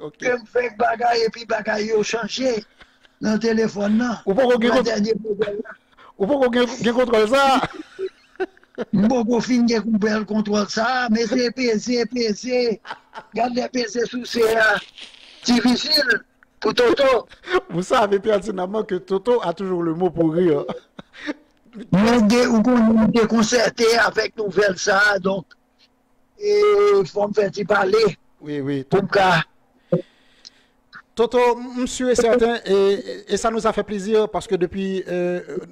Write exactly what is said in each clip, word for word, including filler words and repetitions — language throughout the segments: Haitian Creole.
Ok. Ke m fè bagay epi bagay yo chanje nan telefòn nan. Ou poko gen kont- dènye modèl la. Ou poko gen, gen kontwòl sa? M poko fin gen kontwòl sa, men se peze, peze. Gad lè peze sou se a. Difisil pou Toto. Vous savez pertinemment que Toto a toujours le mot pour rire. Mwen de, ou konnen m dekonsète avèk nouvèl sa, donk, e, fò m fè ti pale. Wi, wi. Pou m ka. Toto, m sûr et certain, e, e sa nou sa fè plezi, paske depi, e,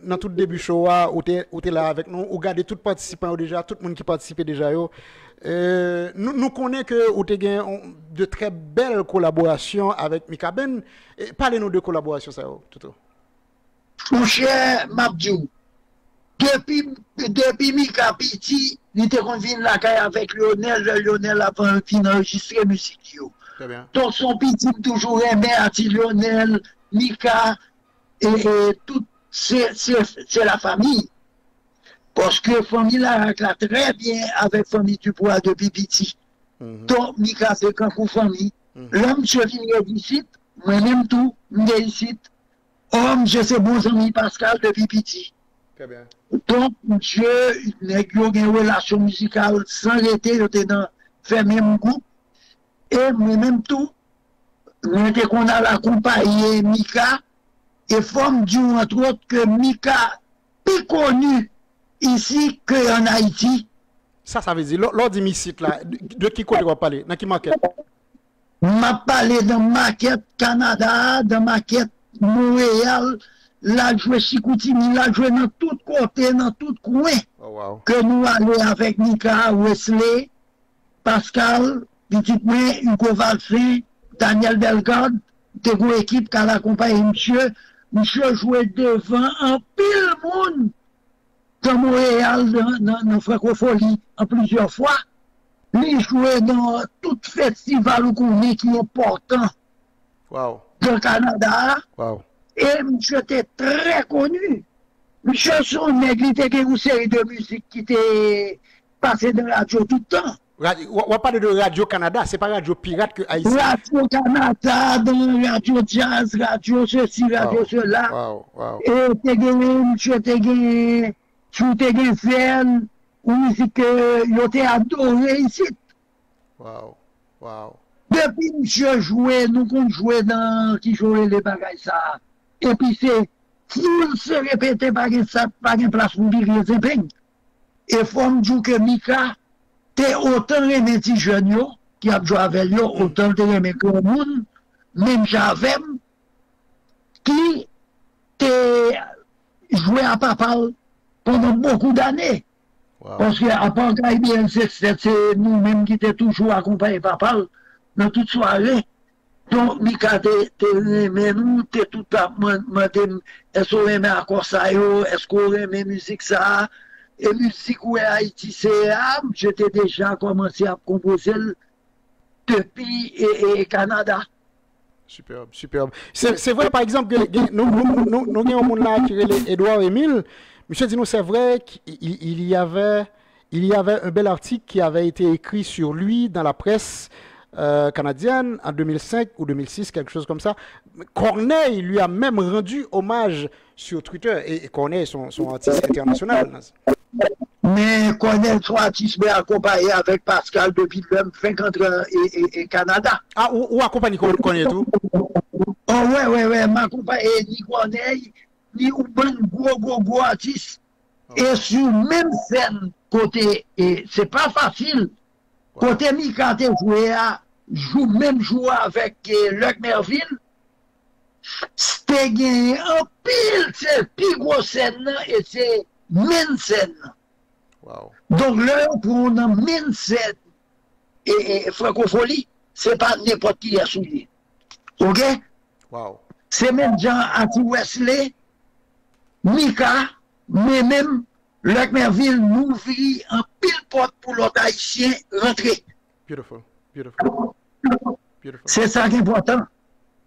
nan tout debi show a, ou te, ou te la avèk nou, ou gade tout patisipan yo deja, tout moun ki patisipe deja yo. E, nou, nou konnen ke ou te gen on, de trè bèl kolaborasyon avèk Mikaben. E, pale nou de kolaborasyon sa yo, Toto. Monchè, m ap di w, depi, depi Mika piti, li te konn vin lakay avèk Lionel, lè Lionel ap vin anrejistre mizik yo. Très bien. Donk, se yon pitit m toujou renmen, Ati Lionel, Mika, e, e tout, se, se, se la famille. Paske fanmi Laraque la trè byen avèk fanmi Dubois depi piti. Mhm. Donk, Mika se kankou fanmi. Mhm. Lè misye vin ret isit, mwen menm tou, m te isit. Ò, misye se bon zanmi Pascal depi piti. Très bien. Donk, misye, nèg yo gen relasyon mizikal san rete, yo te nan fè menm gwoup. E mwen menm tou, mwen te konn al akonpaye Mika. E fò m di w, antwòt, ke Mika pi koni isi ke ann Ayiti. Sa, sa vle di, lè, lè w di m isit la, de, de ki kote w ap pale? Nan ki makèt? M ap pale nan makèt Kanada a, nan makèt Monreyal, l al jwe Chicoutimi, l al jwe nan tout kote, nan tout kwen. Oh, wow. Ke nou ale avèk Mika, Wesley, Pascal, pitit mwen, Hugo Valcin, Daniel Bellegarde, te gon ekip k al akonpaye misye. Misye jwe devan anpil moun nan Monreyal, nan, nan, nan Frankofoli, an plizyè fwa. Li jwe nan tout festival ou konnen ki enpòtan Wow. Nan Kanada a. Wow. E misye te trè koni. Misye se yon nèg, li te gen yon seri de mizik ki te pase nan radyo tout tan. Radyo, w, w ap pale de Radyo Kanada, se pa radyo pirat ke ayisyen. Radyo Kanada, nan radyo djaz, radyo sesi, radyo sela. Wow, wow. E te gen, misye te gen, si w te gen Vèl, yon mizik ke yo te adore isit. Wow, wow. Depi misye jwe, nou konn jwe nan, ki jan w rele bagay sa a. Epi se foul se repete, pa gen sa, pa gen plas pou vire zenpeng. E fò m di w ke Mika te otan renmen ti jèn yo ki ap jwe avè l yo, otan l te renmen granmoun, menm jan avè m, ki te jwe a papa l pandan bokou dane. Wow. Paske apa Karibeyen se, se, se nou menm ki te toujou akonpaye papa l nan tout sware. Donk, Mika te, te renmen nou, te tout ap man-, mande m, "Èske w renmen akò sa yo? Èske w renmen mizik sa a?" E mizik Wè Ayiti se a, misye te deja kòmanse ap konpoze l depi, e, e, Kanada. Superbe, superbe. Se, se vre, pa egzanp, gen, gen, nou, nou, nou, nou gen yon moun la ki rele Edouard Emile. Misye di nou, c'est vrai qu'il, il y avait, il y avait un bel article qui avait été écrit sur lui dans la presse, euh, canadienne en deux mille cinq ou deux mille six, quelque chose comme ça. Corneille lui a même rendu hommage sur Twitter. E, e Corneille, se yon, se yon atis entènasyonal. Men Corneille se yon atis mwen akonpaye avèk Pascal depi lè m fenk antre e, e, e Kanada. Ah, ou, ou akonpaye Cor-, Corneille tou? Oh, wè, wè, wè, m akonpaye ni Corneille, ni yon bann gwo, gwo, gwo atis. E sou menm sèn kote, e se pa fasil, kote Mika te jwe a, jou, menm jou avèk, e, Luck Mervil, te genyen anpil, se pi gwo sèn nan e se menn sèn nan. Wow. Donk, lè yo pran w nan menn sèn e, e, Frankofoli, se pa nenpòt kiyès ou ye. Oke? Wow. Se menm jan Ati Wesley, Mika, mwen menm, Luck Mervil, nou ouvri anpil pòt pou lòt Ayisyen rantre. Beautiful, beautiful, beautiful. Se sa ki enpòtan.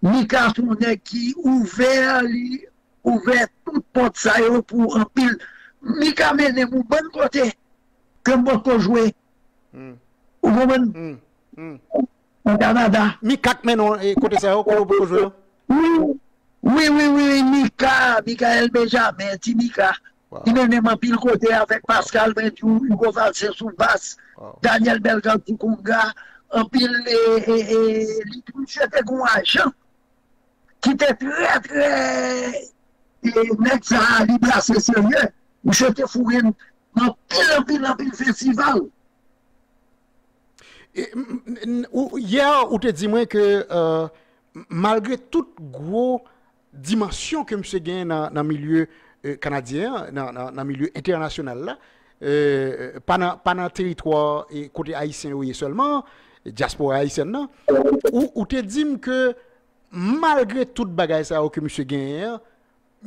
Mika se yon nèg ki ouvè, li ouvè tout pòt sa yo pou anpil. Mika mennen m yon bann kote ke m potko jwe. Hmm. Ou konprann? Hmm. Hmm. An Kanada. Mika k mennen w, e, kote sa yo, kote w poko jwe yo? Wi, wi, wi, wi, wi, Mika, Michael Benjamin, Ti Mika. Li mennen m anpil kote avèk Pascal, mwen di w, Hugo Valcin sou bas, Daniel Bellegarde sou konga, anpil, e, e, e, li, misye te gen yon ajan ki te trè, trè, e, nèg sa a, li brase serye. Misye te foure m nan anpil, anpil, anpil festival. E, m, m, ou, yè, ou te di mwen ke, euh, m, malgre tout gwo dimansyon ke misye genyen nan, nan milye, euh, kanadyen an, nan, nan, nan milye entènasyonal la, euh, pa nan, pa nan teritwa, e, kote ayisyen yo ye sèlman, dyaspora ayisyèn nan, ou, ou te di m ke malgre tout bagay sa yo ke misye genyen an,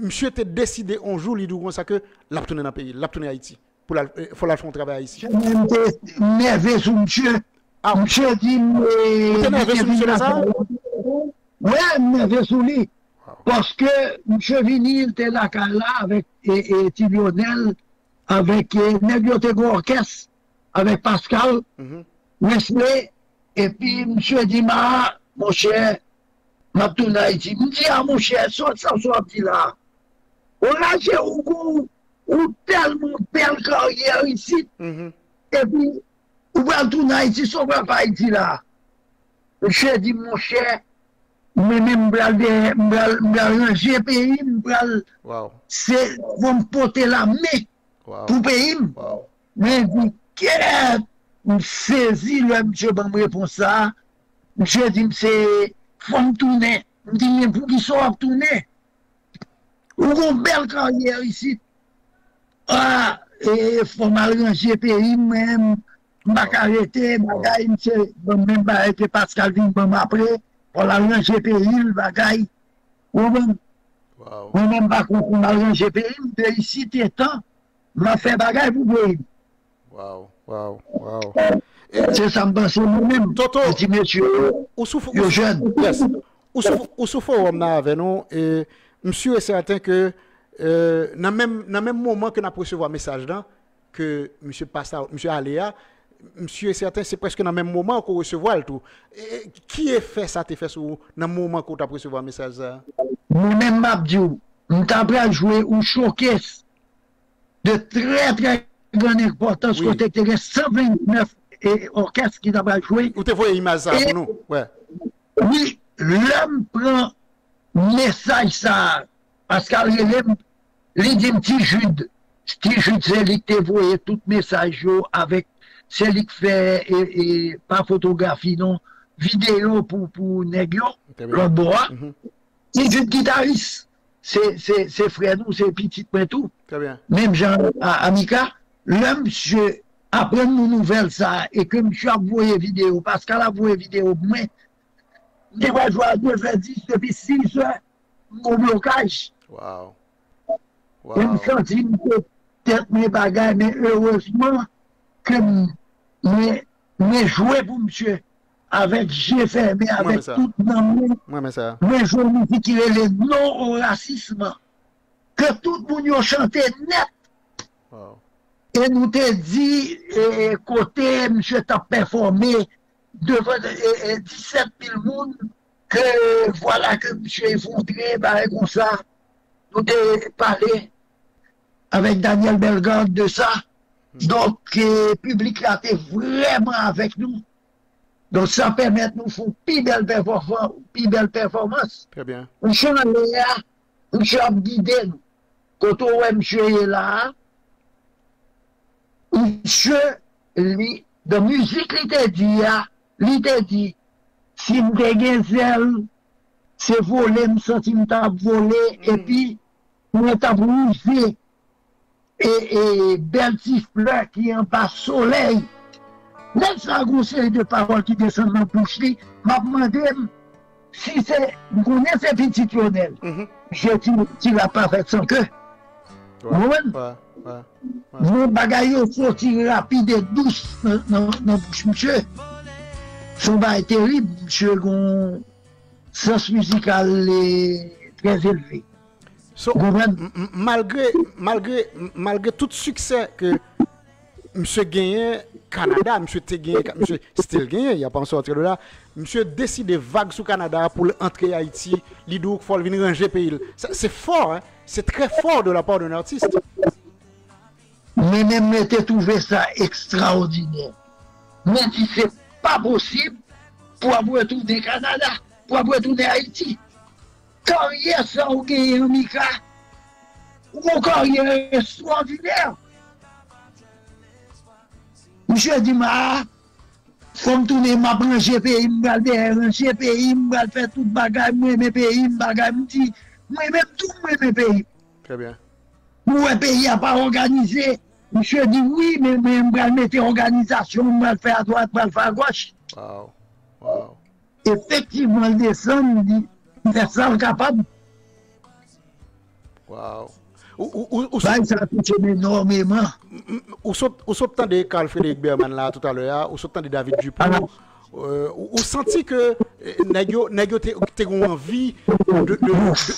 misye te deside yon jou, li di w konsa ke l ap tounen nan peyi l, l ap tounen Ayiti. Pou l al, eh, fò l al fè yon travay Ayiti. Mwen te nève sou misye. Ah, misye di m, eh, ou te nève sou misye konsa? Wi, m nève sou li. Paske misye vini, l te lakay la avèk, eh, eh, Ti Lionel, avèk, eh, nèg yo te gen òkès, avèk Pascal, Wesley, epi misye di m, a, monchè, m ap tounen Ayiti. M di, a, monchè, sa, sa, sa w ap di la a? Ou raje, ou, ou, ou tèlman bèl karyè isit, epi ou pral tounen Ayiti, sa w pral fè Ayiti la a? Misye di, monchè, mwen menm m pral dèyè, m pral, m pral ranje peyi m, m pral, se, fò m pote lamen pou peyi m. Mwen di, kèt! M sezi lè misye ban m repons sa a. Misye di m se, fò m tounen. M di, men poukisa w ap tounen? Ou gon bèl karyè isit. A, e, fò m al ranje peyi m, mwen, m pa ka rete, bagay, misye ban m menm bagay ke Pascal vin ban m apre, fò l al ranje peyi l, bagay. Ou konprann? Mwen menm, pa konn, m al ranje peyi m, de isit etan, m ap fè bagay pou peyi m. Waw, waw, waw. Se sa m panse mwen menm. Toto, ti mesye yo, ou sou, yo jèn. Yes. Ou sou, ou sou fowòm nan avè nou, e m si e sèten ke, e, nan menm, nan menm moman ke n ap resevwa mesaj lan, ke misye pase a, misye ale a, m si e sèten se prèske nan menm moman ke w resevwa l tou. E, e, ki efè sa te fè sou ou nan moman ke w t ap resevwa mesaj sa a? Mwen menm, m ap di w, m ta pral jwe yon showcase de trè, trè grann enpòtans, kote te gen san vennèf, e, òkès ki ta pral jwe. Ou te voye imaj sa a pou nou? Wi, lè m pran mesaj sa a, Pascal rele m, li di m, Ti Jid, Ti Jid se li k te voye tout mesaj yo avèk, se li k fè, e, e, pa fotografi non, videyo pou, pou nèg yo, lòt bò a. Ti Jid gitaris, se, se, se frè nou, se pitit mwen tou. Menm jan a, a Mika, lè misye aprann nou nouvèl sa a, e ke misye ap voye videyo, Pascal ap voye videyo pou mwen, m te pral jwe a de zè dis, depi sis zè, m gon blokaj. E m santi m te tèt mwen bagay, men erezman ke m, mwen, mwen jwe pou misye avèk je fèmen, avèk tout nanm mwen. Mwen jwe yon mizik ki rele Non au racisme, ke tout moun yo chante nèt. E nou te di, e, kote misye t ap pèfòme devan, e, e, disèt mil moun, ke vwala ke misye efondre, bagay konsa. Nou te pale avèk Daniel Bellegarde de sa. Donk, e, piblik la te vrèman avèk nou. Donk, sa pèmèt nou fè yon pi bèl pèfòman-, pi bèl pèfòmans. Misye anlè a, misye ap gide nou. Kote w wè misye ye la a, misye, li, nan mizik li te di a, li te di, si m te gen zèl, se vole m santi m t ap vole, epi mwen t ap wouze e, e bèl ti flè ki anba solèy. Nèg sa a gon seri de pawòl ki desann nan bouch li. M ap mande m si se, m konnen se pitit Lionel. Misye di, ti rap pa fèt san ke. Ou konprann? Men bagay yo soti rapid e dous nan, nan, nan bouch misye. Se yon bagay terib. Misye gon sans mizikal, e, trè elve. So, m-, m-, malgre, malgre, malgre tout siksè ke misye genyen Kanada, misye te genyen, misye still genyen, y a pas sorti de là, Misye deside vag sou Kanada pou l antre Ayiti, li di w fò l vin ranje peyi l. Sa, se fò, hein? C'est très fort de la part d'un artiste. Mwen menm mwen te twouve sa ekstraòdinè. Mwen di se pa posib pou w ap retounen Kanada, pou w ap retounen Ayiti. Karyè sa ou genyen an Mika, ou gon karyè ekstraòdinè. Misye di m a, fò m tounen, m ap ranje peyi m, m pral dèyè ranje peyi m, m pral fè tout bagay, m renmen peyi m, bagay m di, mwen menm tou m renmen peyi m. Très bien. Ou wè peyi a pa òganize. Misye di wi, men men m pral mete òganizasyon, m pral fè adwat, m pral fè agòch. Wow. Wow. Efektivman, l desann, li fè sa l kapab. Wow. Ou, ou, ou, ou, Bagay sa touche m enòmeman. ou sot, ou sot tande Carl Frederick Berman la toutalè a, ou sot tande David Dupont. Euh, ou, ou santi ke euh, nèg yo, nèg yo te, te gen anvi de, de, de,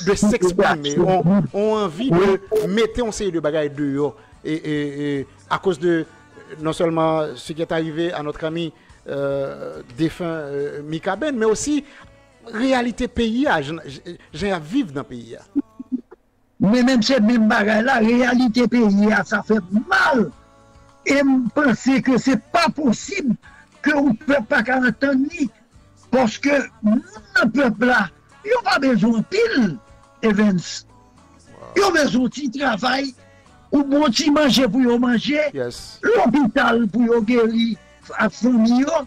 de s'exprimer, on, on anvi de mete yon seri de bagay deyò. E, e, e akoz de non seulement ce qui est arrivé à notre ami euh, défunt euh, Mika Ben, mais aussi réalité pays, jan, jan y ap viv nan peyi a. Men menm se menm bagay la, reyalite peyi a, sa fè m mal. E m panse ke se pa posib ke yon pèp pa ka antann li. Paske moun nan pèp la, yo pa bezwen anpil, Evens. Yo bezwen yon ti travay, yon bon ti manje pou yo manje, Yes. Lopital pou yo geri ak fanmi yo,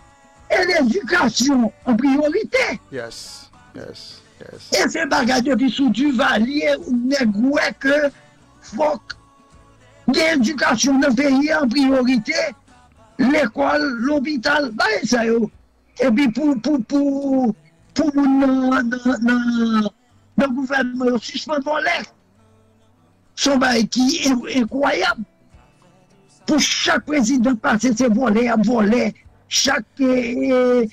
e ledikasyon an priyorite. Yes. Yes. Yes. E se bagay depi sou Divalye, nèg wè ke fòk gen edikasyon nan peyi an priyorite, lekòl, lopital, bagay sa yo. Epi pou, pou, pou, pou moun nan, nan, nan, nan gouvènman yo sispann vòlè. Se yon bagay ki en- enkwayab. Pou chak prezidan pase, se vòlè y ap vòlè. Chak eh, eh,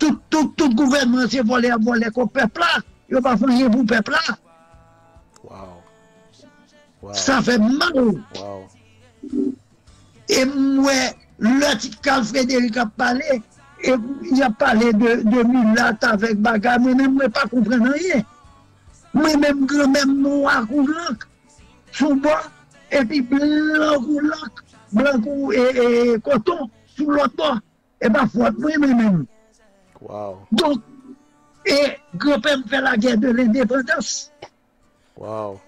tout, tout, tout gouvènman se vòlè y ap vòlè kòb pèp la. Yo pa fè anyen pou pèp la. Wow. Wow. Sa fè m mal. Wow. E m wè lè ti Carl Frederick ap pale, e y ap pale de, de milat avèk bagay, mwen menm mwen pa konprann anyen. Mwen menm granmè m nwa kou lank sou bò, epi blan kou lank, blan kou e, e, koton sou lòt bò. E pa fòt mwen mwen menm. Wow. Donk, e granpè m fè lagè de lendepandans. Wow.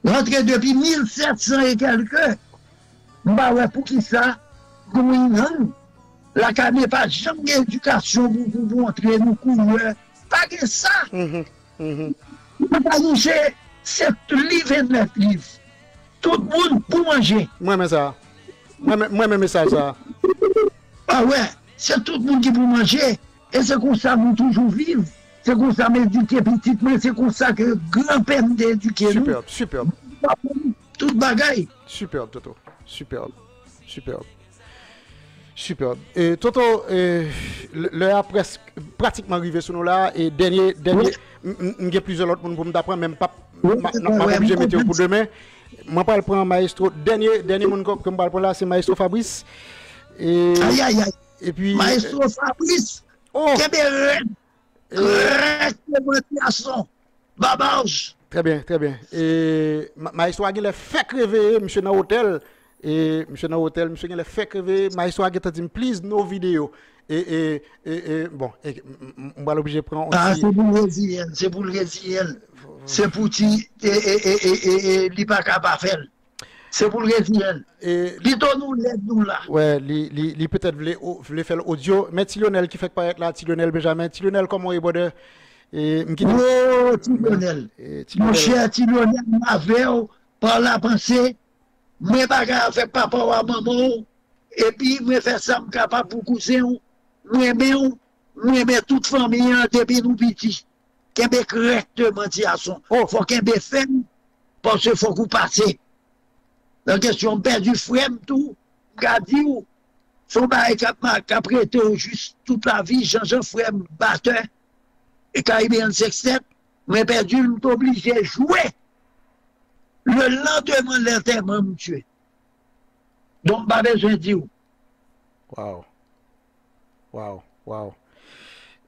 Rantre depi mil sèt san e kèlke, m pa wè poukisa Greenland, lakay mwen pa janm gen edikasyon pou, pou, pou montre nou koulè. Pa gen sa. Mhm. Mhm. Lakay nou se, se live and let live. Tout moun pou manje. Mwen renmen sa. Mwen renmen- mwen renmen mesaj sa. Ah wè, se tout moun ki pou manje. E se konsa nou toujou viv. Se konsa m edike pitit mwen, se konsa ke granpè m te edike nou. Superb, superb, Tout bagay. Superb, Toto. Superb. Superb. Superb. E, Toto, e, lè a prèsk pratikman rive sou nou la, e dènye, dènye, m m- m gen plizyè lòt moun pou m ta pran, men m p ap, m m ap oblije mete yo pou demen. Mwen pral pran maestro, dènye, dènye moun ke m pral pran la, se maestro Fabrice. E, Ayayay. Epi, Maestro Fabrice, oh, kenbe rèd. Rèd, se mwen gason. Babaj. Très bien, très bien. E, ma- maestro a genlè fèk reveye, misye nan otèl. E, misye nan otèl, misye genlè fèk reveye. Maestro a gentan di m, please, no video. E, e, e, e, bon, e, m- m- m pral oblije pran yon Ah, ti se pou l reziyen l, se pou l reziyen l. Se pou ti, e, e, e, e, e, e, li pa ka pa fè l. Se pou l reziyen l. E, Pito nou lèd nou la. Wè, li, li, li petèt vle, o- vle fè l odyo. Men Ti Lyonèl ki fèk parèt la, Ti Lyonèl Benjamin. Ti Lyonèl, kòman w ye, brother? E, m kite. Oh, Ti Lyonèl. E, Ti Lyonèl. Monchè Ti Lyonèl, m avè w, pa la panse, mwen bagay avèk papa w a manman w, epi mwen fè sa m kapab pou kouzen w, mwen renmen w, mwen renmen tout fanmi an depi nou piti. Kenbe krèkteman ti gason. Oh. Fò kenbe fèm, paske fòk ou pase. Nan kesyon m pèdi frè m tou, m ka di w, se yon bagay k ap ma- k ap rete w jis tout lavi, Jean Jean frè m, batè, e Caribbean Sextet, mwen pèdi l, m t oblije jwe le lendemain lantèman misye. Donk, m pa bezwen di w. Wow. Wow, wow.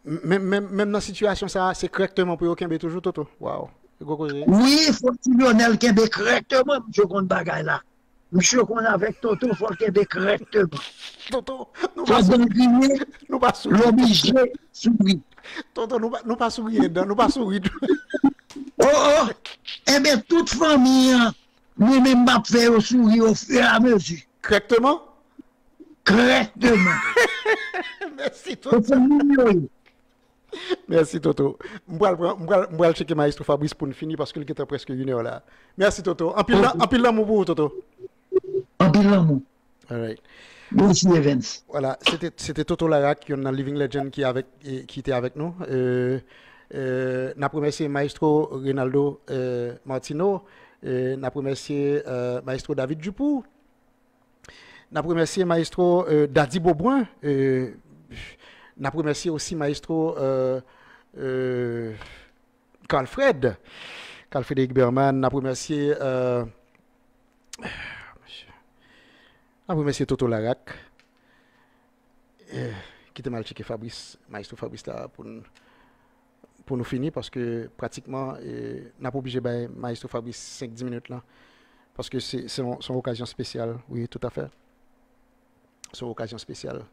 Menm, menm, menm nan sitiyasyon sa a, se krèkteman pou yo kenbe toujou, Toto. Waw. Se gwo koze. Wi, fò Ti Lionel kenbe krèkteman, misye konn bagay la. Misye konn avèk Toto, fò l kenbe krèkteman. Toto, nou Fò pa souri. Don Jimmy, Nou pa l souri. Oblije souri. Toto, nou pa, nou pa souri, dan, nou pa souri. Oh, oh! Ebyen, tout fanmi an, nou menm m ap fè yo souri au fur et à mesure. Krèkteman? Krèkteman. Mèsi, Se Toto. fanmi m yo ye. Mèsi, Toto. M pral pran, m pral, m pral tcheke Maestro Fabrice pou n fini paske l gentan prèske inè la. Mèsi, Toto. Anpil, lan- anpil lanmou pou ou, Toto. Anpil lanmou. Alright. Mèsi, Evans. Voilà, se te, se te Toto Laraque, youn nan Living Legend ki avèk, e, ki te avèk nou. Euh, euh, n ap remèsye Maestro Reynaldo euh, Martino, euh, n ap remèsye euh, Maestro David Dupoux, n ap remèsye Maestro euh, Daddy Beaubrun, euh, n ap remèsye osi Maestro euh, euh, Carl Fred, Carl Frederick Berman, n ap remèsye euh, n ap remèsye Toto Laraque. Eh, kite m al tcheke Fabrice, Maestro Fabrice la pou n, pou nou fini, paske pratikman eh, n ap oblije bay Maestro Fabrice senk dis minit la, paske se se yon, se yon okazyon espesyal, wi, toutafè. Se yon okazyon espesyal.